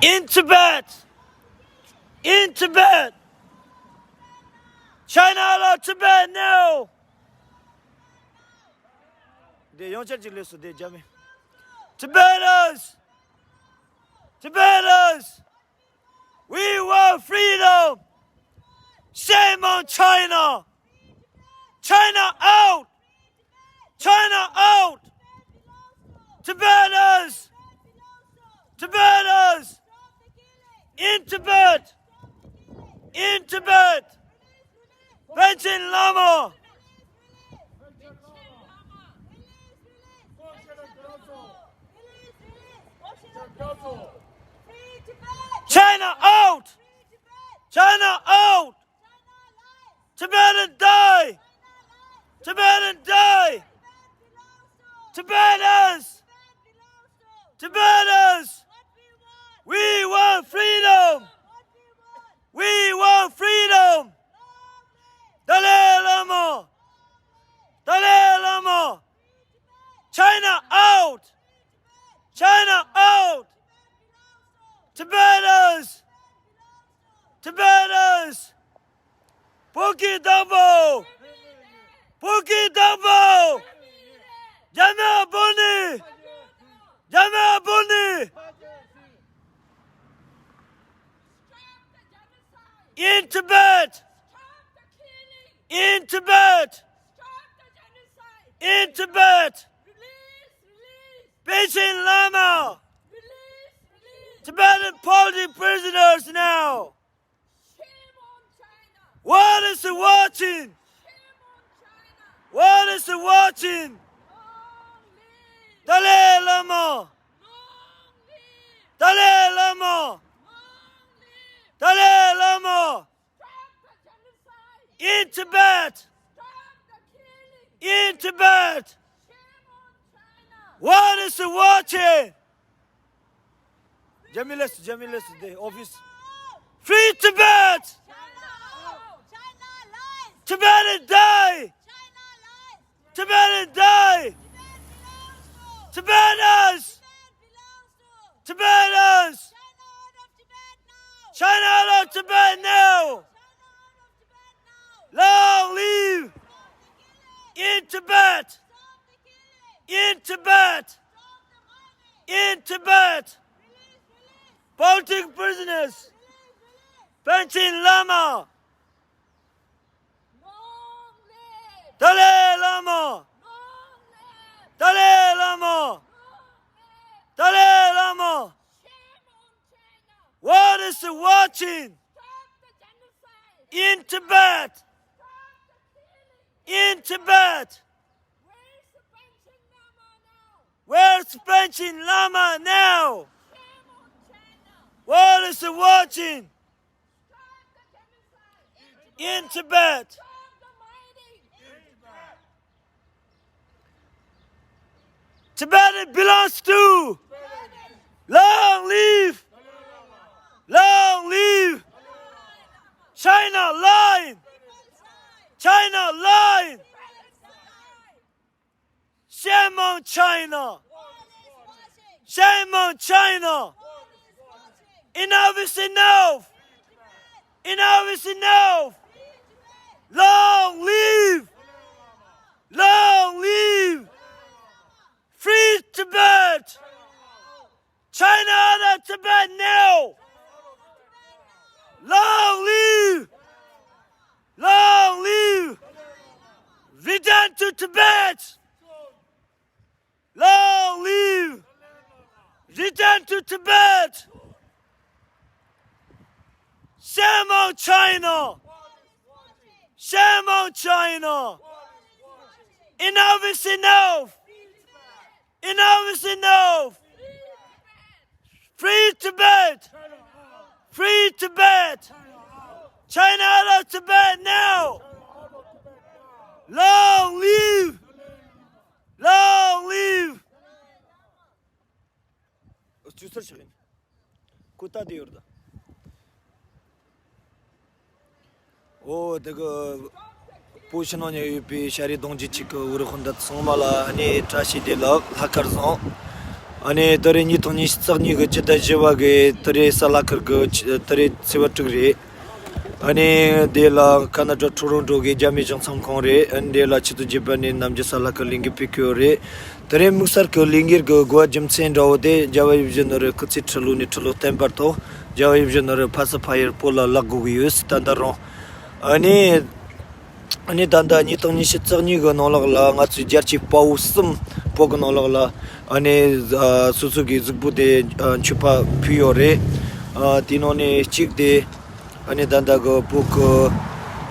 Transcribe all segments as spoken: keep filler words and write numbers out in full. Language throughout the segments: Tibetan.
In Tibet! In Tibet! China out of Tibet now! འདི་ཡང་བསྐྱར་ཅིག་ལས་སུ་འདི་རྒྱ་མི། Tibetans! Tibetans! We want freedom! Shame on China! China out! China out! Tibetans! Tibetans! In Tibet! In Tibet! Panchen Lama! China out! China out! Tibetan die! Tibetan die! Tibetans! Tibetans! We want freedom! We want freedom! Dalai Lama! Dalai Lama! China out! China out! Tibetans! Tibetans! Poki Dambo! Poki Dambo! Jamia Boni! Jamia Boni! In Tibet! In Tibet! In Tibet! Panchen Lama! Tibetan political prisoners now! What is watching? What is watching? Dalai Lama! Dalai Lama! Dalai Lama! In Tibet! In Tibet! What is watching? Jamilas, Jamilas, the office. Free Tibet! Tibetan die! Tibetan die! Tibetans! Tibetans! China out of Tibet now! Long live! In Tibet! In Tibet! In Tibet! Political prisoners! Panchen Lama! Long live! Dalai Lama! Long live! Dalai Lama! Long live! Dalai Lama! Shame on China! What is watching? Stop the genocide! In Tibet! Stop the killing! In Tibet! Where's the Panchen Lama now? Where's Panchen Lama now? Shame on China! What is watching? In Tibet. Tibet belongs to. Long live. Long live. China line. China line. Shame on China! Shame on China! Enough is enough! Enough is enough! Long live! Long live! Free Tibet! China out of Tibet now! Long live! Long live! Return to Tibet! Long live! Return to Tibet! Shame on China! Shame on China! Enough is enough! Enough is enough! Free Tibet! Free Tibet! China out of Tibet now! Long live! Long live! ཅུ་ཚར་ཞིག་ཡིན། ཀུ་ཏ་དེ་ཡོད་ད། ཨོ་དེ་གི་བོད་ཕྱི་ནང་ན་ཡོད་པའི་ཤ་རི་གདོང་རྒྱུད་ཅིག་གི་བོད་རིགས་སྤུན་ཟླ་ཚང་མ་ལ་ཨ་ནི་བཀྲ་ཤིས་བདེ་ལེགས། ལྷག་དཀར་བཟང་ ཨ་ནི་ད་རེས་ཉིས་སྟོང་ཉི་ཤུ་རྩ་གཉིས་གི་སྤྱི་ཟླ་བཞི་པ་གི་ད་རེས་གཟའ་ལྷག་དཀར་གི་ཆ་ད་རེས་ཚེས་པ་དྲུག་རེད། ཨ་ནི་དེ་ལ་ཁ་ན་ཌ་ཊོ་རོན་ཊོ་གི་རྒྱ་མི་གཞུང་ཚབ་ཁང་རེད། ཨ་ནི་དེ་ལ་ཆུ་ཚོད་བརྒྱད་པ་ནས་ནམ་རྒྱུན་གཟའ་ལྷག་དཀར་ལས་འགུལ་སྤེལ་གི་ཡོད་རེད། ད་རེས་དམིགས་བསལ་གི་ལས་འགུལ་གི་དགོས་པ་རྒྱུ་མཚན་འདྲ་བོ་དེ་རྒྱལ་བ་ཡིད་བཞིན་ནོར་བུའི་སྐུ་ཚེ་ཁྲི་ལོ་ནས་ཁྲི་ལོ་བརྟན་པར་ཐོག་རྒྱལ་བ་ཡིད་བཞིན་ནོར་བུ་ཕ་ས་ཕ་ཡུལ་བོད་ལ་ལོག་དགོས་ཀྱི་ཡོད་ད་ལྟ་རུང་། ཨ་ནི། ཨ་ནི་ད་ལྟ་ཉིས་སྟོང་ཉི་ཤུ་རྩ་གཉིས་གི་ནང་ལོགས་ལ་ང་ཚོའི་རྒྱལ་གཅེས་དཔའ་བོ་གསུམ་བོད་གི་ནང་ལོགས་ལ་ཨ་ནི་ཨ་སོ་སོ་གི་གཟུགས་པོ་དེ་ཨ་མཆོད་པ་ཕུལ་ཡོད་རེད། ཨ་དེ་ནང་ནས་གཅིག་དེ་ཨ་ནི་ད་ལྟ་གི་བོད་གི་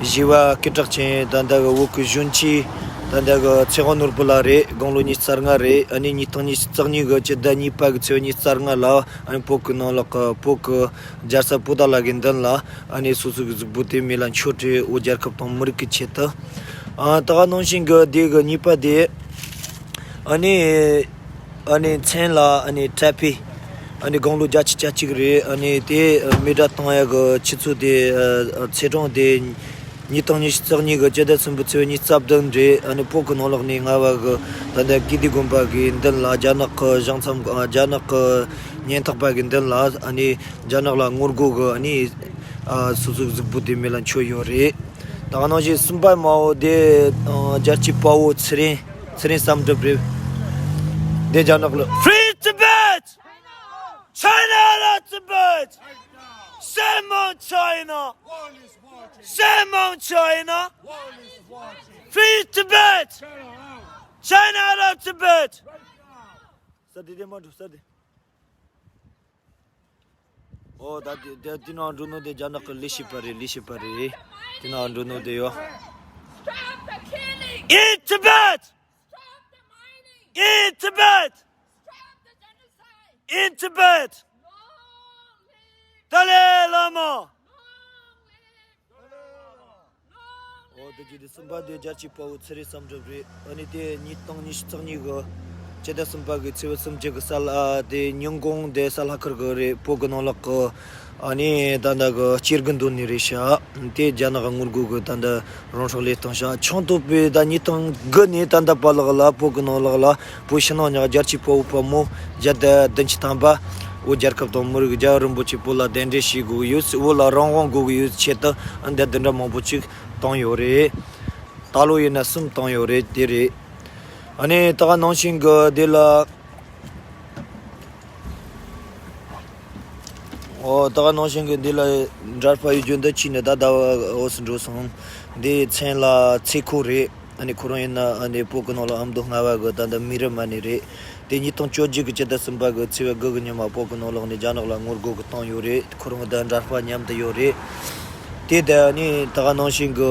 བཞི་པ་སྐད་གྲགས་ཅན་ད་ལྟ་གི་བོད་གི་གཞོན་སྐྱེས་ད་ལྟ་གི་ཚེ་དབང་ནོར་བུ་ལགས་རེད། དགུང་ལོ་ཉི་ཤུ་རྩ་ལྔ་རེད། ཨ་ནི་ཉིས་སྟོང་ཉི་ཤུ་རྩ་གཉིས་གི་སྤྱི་ཟླ་གཉིས་པ་གི་ཚེས་པ་ཉི་ཤུ་རྩ་ལྔ་ལ་ཨ་ནི་བོད་གི་ནང་ལོགས་གི་བོད་གི་རྒྱལ་ས་པོ་ཏཱ་ལ་གི་མདུན་ལ་ཨ་ནི་སོ་སོ་གི་གཟུགས་པོ་དེ་མེ་ལ་མཆོད་དེ་བོད་རྒྱལ་ཁབ་དང་མི་རིགས་ཀྱི་ཆེད་དུ། ཨ་ད་ག་ནང་བཞིན་གི་དེ་གི་གཉིས་པ་དེ་ཨ་ནི་ཨ་ནི་མཚན་ལ་ཨ་ནི་བཀྲ་ཤིས་ཨ་ནི་དགུང་ལོ་བརྒྱད་ཅུ་གྱ་གཅིག་རེད། ཨ་ནི་དེ་མེ་སྲེག་གཏོང་ཡ་གི་ཆུ་ཚོད་དེ་ཨ་ཚེས་གྲངས་དེ་ཉིས་སྟོང་ཉི་ཤུ་རྩ་གཉིས་གི་སྤྱི་ཟླ་གསུམ་པའི་ཚེས་པ་ཉི་ཤུ་རྩ་བདུན་རེད། ཨ་ནི་བོད་གི་ནང་ལོགས་ནས་ལྔ་པ་གི་ད་ལྟ་ཀིརྟི་དགོན་པ་གི་མདུན་ལ་རྒྱ་ནག་གི་གཞུང་ཚབ་ཨ་རྒྱ་ནག་གི་ཉེན་རྟོག་པ་གི་མདུན་ལ་ཨ་ནི་རྒྱ་ནག་ལ་ངོ་རྒོལ་གི་ཨ་ནི་ཨ་སོ་སོའི་གཟུགས་པོ་དེ་མེ་ལ་མཆོད་ཡོད་རེད། ད་ག་ནང་བཞིན་གསུམ་པ་མ་འོ་དེ་ཨ་རྒྱལ་གཅེས་དཔའ་བོ་ཚེ་རིང་ཚེ་རིང་བསམ་གྲུབ་རེད། དེ་རྒྱ་ནག་ལ། Free Tibet! China out of Tibet! Shame on China! Shame on China! Free Tibet! China out of Tibet! ས་དེ་དེ་མ་འགྲོ་ས་དེ། ཨོ་ད་དེ་དེ་དེ་ནང་འགྲོ་ནོ་དེ་རྒྱ་ནག་གི་ལས་བྱེད་པ་རེད། ལས་བྱེད་པ་རེད། དེ་ནང་འགྲོ་ནོ་དེ་ཡོ། Stop the killing! In Tibet! Stop the mining! In Tibet! Stop the genocide! In Tibet! Long live Dalai Lama! Long live Dalai Lama! ཨོ་དེ་རྗེས་དེ་གསུམ་པ་དེ་རྒྱལ་གཅེས་དཔའ་བོ་ཚེ་རིང་བསམ་གྲུབ་རེད། ཨ་ནི་དེ་ཉིས་སྟོང་ཉི་ཤུ་རྩ་གཉིས་གི་སྤྱི་ཟླ་གསུམ་པ་གི་ཚེས་པ་སུམ་ཅུ་གི་གཟའ་ལྷག་དེ་ཉིན་གུང་དེ་གཟའ་ལྷག་དཀར་གི་རེད། བོད་གི་ནང་ལོགས་གི་ཨ་ནི་ད་ལྟ་གི་སྐྱེ་རྒུ་མདོ་ནས་རེད་ཤག་དེ་རྒྱ་ནག་གི་ངོ་རྒོལ་གི་ད་ལྟ་རང་སྲོག་བློས་བཏང་ཤག་ཆང་ཐོག་པའི་ད་ཉིས་སྟོང་དགུ་ནས་ད་ལྟ་བར་ལོགས་ལ་བོད་གི་ནང་ལོགས་ལ་བོད་ཕྱི་ནང་གཉིས་ཀ་རྒྱལ་གཅེས་དཔའ་བོ་དཔའ་མོ་བརྒྱ་དང་བདུན་ཅུ་ཐམ་པ་བོད་རྒྱལ་ཁབ་དང་མི་རིགས། རྒྱལ་བ་རིན་པོ་ཆེ་བོད་ལ་གདན་འདྲེན་བྱེད་དགོས་ཀྱི་ཡོད། བོད་ལ་རང་དབང་དགོས་ཀྱི་ཡོད་ཆེད་དུ་འདི་འདི་འདྲ་མང་པོ་ཅིག་བཏང་ཡོད་རེད། ད་ལོ་ཡིན་ན་གསུམ་བཏང་ཡོད་རེད། དེ་རེད། ཨ་ནི་ད་ག་ནང་བཞིན་གི་འདི་ལ། ཨོ་ད་ག་ནང་བཞིན་གི་འདི་ལ་འདྲ་པར་ཡོད་རྒྱུ་འདི་ཕྱིས་ནས་ད་ཟླ་བ་འོ་སུ་འགྲོ་སོང་། འདི་མཚན་ལ་ཚེ་ཁོ་རེད། ཨ་ནི་ཁོ་རང་ཡིན་ན་ཨ་ནི་བོད་གི་ནང་ལ་ཨ་མདོ་ལྔ་པ་གི་ད་ལྟ་མི་རབས་མ་ནི་རེད། དེ་ཉིས་སྟོང་བཅོ་བརྒྱད་གི་སྤྱི་ཟླ་གསུམ་པ་གི་ཚེས་པ་དགུ་གི་ཉི་མ་བོད་གི་ནང་ལོགས་ནས་རྒྱ་ནག་ལ་ངོ་རྒོལ་གི་བཏང་ཡོད་རེད། ཁོ་རང་གི་ད་འདྲ་པར་མཉམ་དུ་ཡོད་རེད། དེ་ད་ཨ་ནི་ད་ག་ནང་བཞིན་གི་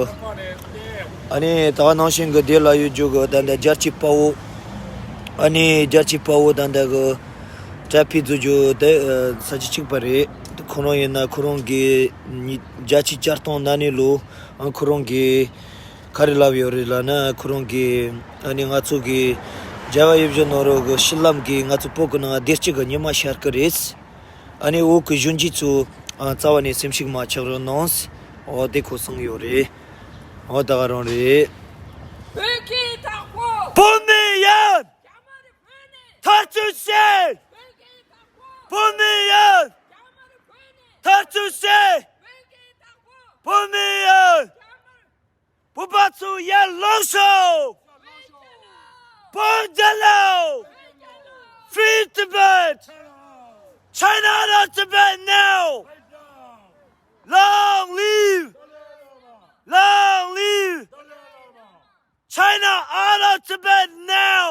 ཨ་ནི་ད་ག་ནང་བཞིན་གི་དེ་ལ་ཡོད་རྒྱུ་གི་ད་ལྟ་རྒྱལ་གཅེས་དཔའ་བོ་ཨ་ནི་རྒྱལ་གཅེས་དཔའ་བོ་ད་ལྟ་གི་ཊོ་ཕི་བཟོ་རྒྱུ་དེ་ས་བཅད་གཅིག་པ་རེད། ཁོ་རང་ཡིན་ན་ཁོ་རང་གི་ཉི་བརྒྱད་ཅུ་གྱ་སྟོང་ན་ནི་ལོ་ཨ་ཁོ་རང་གི་ག་རེ་ལབ་ཡོད་རེད་ལབ་ན། ཁོ་རང་གིས་ཨ་ནི་ང་ཚོ་གི་རྒྱལ་བ་ཡིད་བཞིན་ནོར་བུ་གི་ཤུལ་ལམ་གྱིས་ང་ཚོ་བོད་གི་ནང་བདེ་སྐྱིད་ཀྱི་ཉི་མ་ཤར་གི་རེད། ཨ་ནི་བོད་གི་གཞོན་སྐྱེས་ཚོ་ཨ་རྩ་བ་ནས་སེམས་ཤུགས་མ་ཆག་རོགས་གནང་། འོ་དེ་ཁོ་གསུངས་ཡོད་རེད། འོ་ད་ག་རང་རེད། བོད་ཀྱི་དྭགས་པོ། བོད་མི་ཡིན། རྒྱ་མ་རི་བོད་ནས། ཐག་གཅོད་བྱེད། བོད་ཀྱི་དྭགས་པོ། བོད་མི་ཡིན། རྒྱ་མ་རི་བོད་ནས། ཐག་གཅོད་བྱེད། བོད་ཀྱི་དྭགས་པོ། བོད་མི་ཡིན། རྒྱ་མ་རི། བོད་པ་ཚོ་ཡར་ལངས་ཤོག་བོད་རྒྱལ་ལོ། Free Tibet! China out of Tibet now! Long live! Long live! China out of Tibet now!